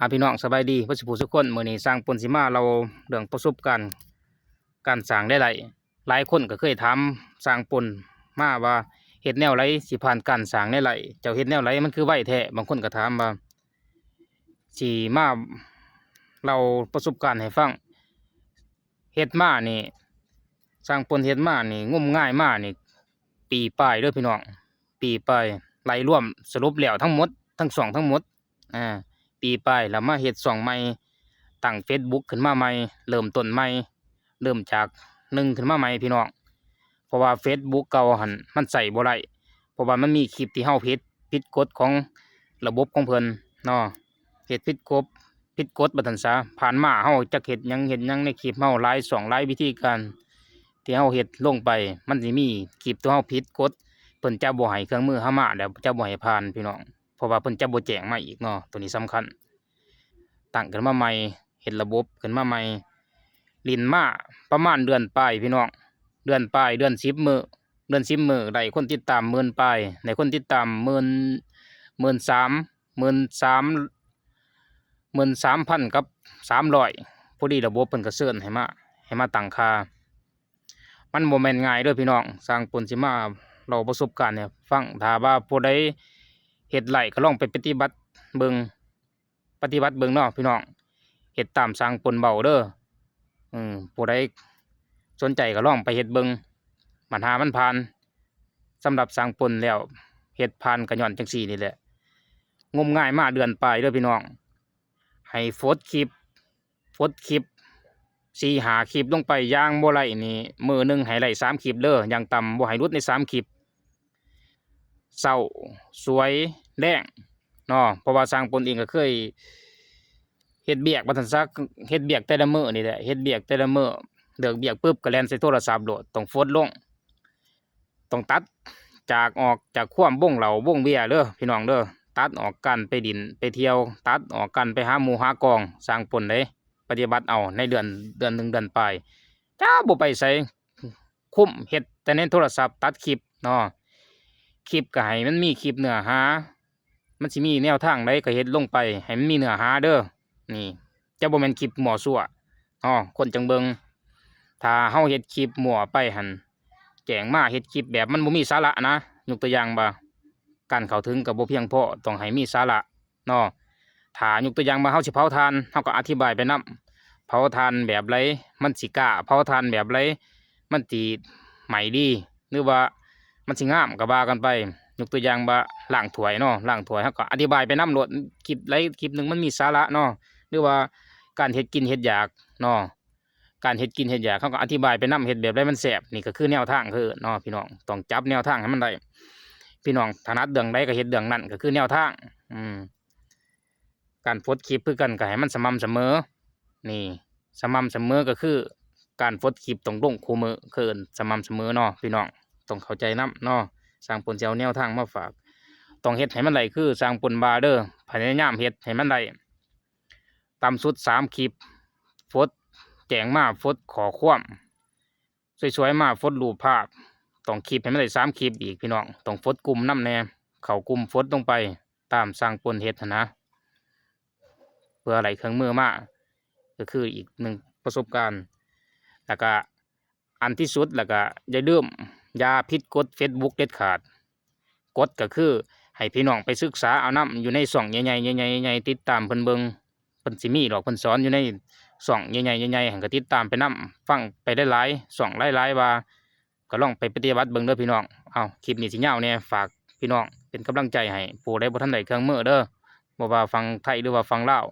ອາ ພີ່ນ້ອງສະບາຍດີເບິດສູ່ຜູ້ສູ່ຄົນ. ມື້ນີ້ຊ່າງປົນຊິມາເລົ່າເລື່ອງປະສົບການການສ້າງລາຍໄດ້. ຫຼາຍຄົນກໍເຄີຍຖາມຊ່າງປົນມາວ່າ ເຮັດແນວໃດຊິຜ່ານການສ້າງລາຍໄດ້? ເຈົ້າເຮັດແນວໃດມັນຄືໄວແທ້? ບາງຄົນກໍຖາມວ່າ ຊິມາເລົ່າປະສົບການໃຫ້ຟັງ. ເຮັດມານີ້ ຊ່າງປົນເຮັດມານີ້ ງົມງາຍມານີ້ ປີປາຍເດີພີ່ນ້ອງ ປີປາຍ ໄລ່ລວມສະຫຼຸບແລ້ວທັງໝົດ ທັງຊ່ອງທັງໝົດ ອາ ປີປາຍ ແລ້ວມາເຮັດຊ່ອງໃໝ່ ຕັ້ງເຟສບຸກຂຶ້ນມາໃໝ່ ເລີ່ມຕົ້ນໃໝ່ ເລີ່ມຈາກໜຶ່ງຂຶ້ນມາໃໝ່ພີ່ນ້ອງ. ເພາະວ່າເຟສບຸກເກົ່າຫັ້ນມັນໃຊ້ບໍ່ໄດ້ ເພາະວ່າມັນມີຄລິບທີ່ເຮົາເຮັດຜິດກົດຂອງລະບົບຂອງເພິ່ນເນາະ ເຮັດຜິດກົດ ຜິດກົດວ່າຊັ້ນຊະ. ຜ່ານມາເຮົາຈັກເຮັດຫຍັງເຮັດຫຍັງໃນຄລິບເຮົາ ຫຼາຍຊ່ອງຫຼາຍວິທີການທີ່ເຮົາເຮັດລົງໄປ ມັນຊິມີຄລິບທີ່ເຮົາຜິດກົດ ເພິ່ນຈະບໍ່ໃຫ້ເຄື່ອງມືເຮົາມາ ແລ້ວຈະບໍ່ໃຫ້ຜ່ານພີ່ນ້ອງ ເພາະວ່າເພິ່ນຈະບໍ່ແຈ້ງມາອີກເນາະ. ໂຕນີ້ສຳຄັນ ຕັ້ງຂຶ້ນມາໃໝ່ ເຮັດລະບົບຂຶ້ນມາໃໝ່ ຫຼິ້ນມາປະມານເດືອນປາຍພີ່ນ້ອງ ເດືອນປາຍ ເດືອນສິບມື້ ເດືອນສິບມື້ ໄດ້ຄົນຕິດຕາມໝື່ນປາຍ ໄດ້ຄົນຕິດຕາມໝື່ນ ໝື່ນສາມ ໝື່ນສາມ ໝື່ນສາມພັນກັບສາມຮ້ອຍ ພໍດີລະບົບເພິ່ນກໍເຊີນໃຫ້ມາ ໃຫ້ມາຕັ້ງຄ່າ. ມັນບໍ່ແມ່ນງ່າຍເດີພີ່ນ້ອງ ຊ່າງປົນຊິມາເລົ່າປະສົບການໃຫ້ຟັງ. ຖ້າວ່າຜູ້ໃດເຮັດໄດ້ກໍລອງໄປປະຕິບັດເບິ່ງ ປະຕິບັດເບິ່ງເນາະພີ່ນ້ອງ ເຮັດຕາມຊ່າງປົນເວົ້າເດີ. ເອີ ຜູ້ໃດສົນໃຈກໍລອງໄປເຮັດເບິ່ງ ບັນຫາມັນຜ່ານ. ສຳລັບຊ່າງປົນແລ້ວ ເຮັດຜ່ານກໍຍ້ອນຈັ່ງຊີ້ນີ້ແຫຼະ ງົມງາຍມາເດືອນປາຍເດີພີ່ນ້ອງ. ໃຫ້ຟົດຄລິບ ຟົດຄລິບສີ່ຫ້າຄລິບລົງໄປ ຢ່າງບໍ່ໄດ້ນີ້ ມື້ໜຶ່ງໃຫ້ໄດ້ສາມຄລິບເດີ ຢ່າງຕ່ຳ ບໍ່ໃຫ້ຫຼຸດໃນສາມຄລິບ ເຊົ້າ ສວຍ ແລງເນາະ. ເພາະວ່າຊ່າງປົນເອງກໍເຄີຍເຮັດວຽກວ່າຊັ້ນຊະ ເຮັດວຽກແຕ່ລະມື້ນີ້ແຫຼະ ເຮັດວຽກແຕ່ລະມື້ ເລີກວຽກປຶບກໍແລ່ນໃສ່ໂທລະສັບໂລດ ຕ້ອງຟົດລົງ ຕ້ອງຕັດຈາກ ອອກຈາກຄວາມວົງເຫຼົ້າວົງເບຍເດີພີ່ນ້ອງເດີ ຕັດອອກ ການໄປຫຼິ້ນໄປທ່ຽວ ຕັດອອກ ການໄປຫາໝູ່ຫາກອງ ຊ່າງປົນເດ້ ປະຕິບັດເອົາໃນເດືອນ ເດືອນໜຶ່ງເດືອນປາຍ ຈະບໍ່ໄປໃສ ຄຸມເຮັດແຕ່ໃນໂທລະສັບ ຕັດຄລິບເນາະ ຄລິບກໍໃຫ້ມັນມີຄລິບເນື້ອຫາ ມັນຊິມີແນວທາງໃດກໍເຮັດລົງໄປໃຫ້ມັນມີເນື້ອຫາເດີ. ນີ້ຈະບໍ່ແມ່ນຄລິບມົ້ວຊົ່ວເນາະ ຄົນຈັ່ງເບິ່ງ. ຖ້າເຮົາເຮັດຄລິບມົ້ວໄປຫັ້ນ ແຈ້ງມາເຮັດຄລິບແບບມັນບໍ່ມີສາລະນະ ຍົກຕົວຢ່າງວ່າ ການເຂົ້າເຖິງກໍບໍ່ພຽງພໍ ຕ້ອງໃຫ້ມີສາລະເນາະ. ຖ້າຍົກຕົວຢ່າງວ່າເຮົາຊິເຜົາຖ່ານ ເຮົາກໍອະທິບາຍໄປນຳ ເຜົາຖ່ານແບບໃດ ມັນຊິກ້າເຜົາຖ່ານແບບໃດ ມັນຊິໄໝ້ດີ ຫຼືວ່າມັນຊິງາມກໍວ່າກັນໄປ. ຍົກຕົວຢ່າງວ່າລ້າງຖ້ວຍເນາະ ລ້າງຖ້ວຍ ເຮົາກໍອະທິບາຍໄປນຳໂລດ ຄລິບໃດຄລິບໜຶ່ງມັນມີສາລະເນາະ ຫຼືວ່າການເຮັດກິນເຮັດຢາກເນາະ ການເຮັດກິນເຮັດຢາກ ເຮົາກໍອະທິບາຍໄປນຳ ເຮັດແບບໃດມັນແຊບ ນີ້ກໍຄືແນວທາງ ຄືເນາະ ພີ່ນ້ອງ ຕ້ອງຈັບແນວທາງໃຫ້ມັນໄດ້ ພີ່ນ້ອງຖະໜັດເລື່ອງໃດກໍເຮັດເລື່ອງນັ້ນ ກໍຄືແນວທາງ ອືມ ການຟົດຄລິບຄືກັນ ກໍໃຫ້ມັນສະໝ່ຳສະເໝີ ນີ້ ສະໝ່ຳສະເໝີກໍຄືການຟົດຄລິບຕ້ອງລົງຄູ່ມື້ ເອີ້ນສະໝ່ຳສະເໝີເນາະ ພີ່ນ້ອງຕ້ອງເຂົ້າໃຈນຳເນາະ. ຊ່າງປົນຊິເອົາແນວທາງມາຝາກ ຕ້ອງເຮັດໃຫ້ມັນໄດ້ ຄືຊ່າງປົນວ່າເດີ ພະຍາຍາມເຮັດໃຫ້ມັນໄດ້ ຕ່ຳສຸດສາມຄລິບ ຟົດແຈ້ງມາ ຟົດຂໍ້ຄວາມ ສວຍໆມາ ຟົດຮູບພາບ ຕ້ອງຄລິບໃຫ້ມັນໄດ້ສາມຄລິບອີກ ພີ່ນ້ອງ ຕ້ອງຟົດກຸ່ມນຳແດ່ ເຂົ້າກຸ່ມຟົດລົງໄປ ຕາມຊ່າງປົນເຮັດຫັ້ນນະ ເພື່ອໄດ້ເຄື່ອງມືມາ ກໍຄືອີກໜຶ່ງປະສົບການ. ແລ້ວກະ ອັນທີ່ສຸດ ແລ້ວກະຢ່າລືມ ຢ່າຜິດກົດເຟສບຸກເດັດຂາດ. ກົດກໍຄືໃຫ້ພີ່ນ້ອງໄປສຶກສາເອົານຳ ຢູ່ໃນຊ່ອງໃຫຍ່ໆ ໃຫຍ່ໆ ໃຫຍ່ໆ ຕິດຕາມເພິ່ນເບິ່ງ ເພິ່ນຊິມີດອກ ເພິ່ນສອນຢູ່ໃນຊ່ອງໃຫຍ່ໆ ໃຫຍ່ໆ ຫັ້ນ ກໍຕິດຕາມໄປນຳ ຟັງໄປຫຼາຍໆ ຊ່ອງຫຼາຍໆ ວ່າ ກໍລອງໄປປະຕິບັດເບິ່ງເດີພີ່ນ້ອງ. ເອົາ ຄລິບນີ້ຊິຍາວແດ່ ຝາກພີ່ນ້ອງເປັນກຳລັງໃຈໃຫ້ຜູ້ໃດບໍ່ທັນໄດ້ເຄື່ອງມືເດີ ບໍ່ວ່າຝັ່ງໄທ ຫຼືວ່າຝັ່ງລາວ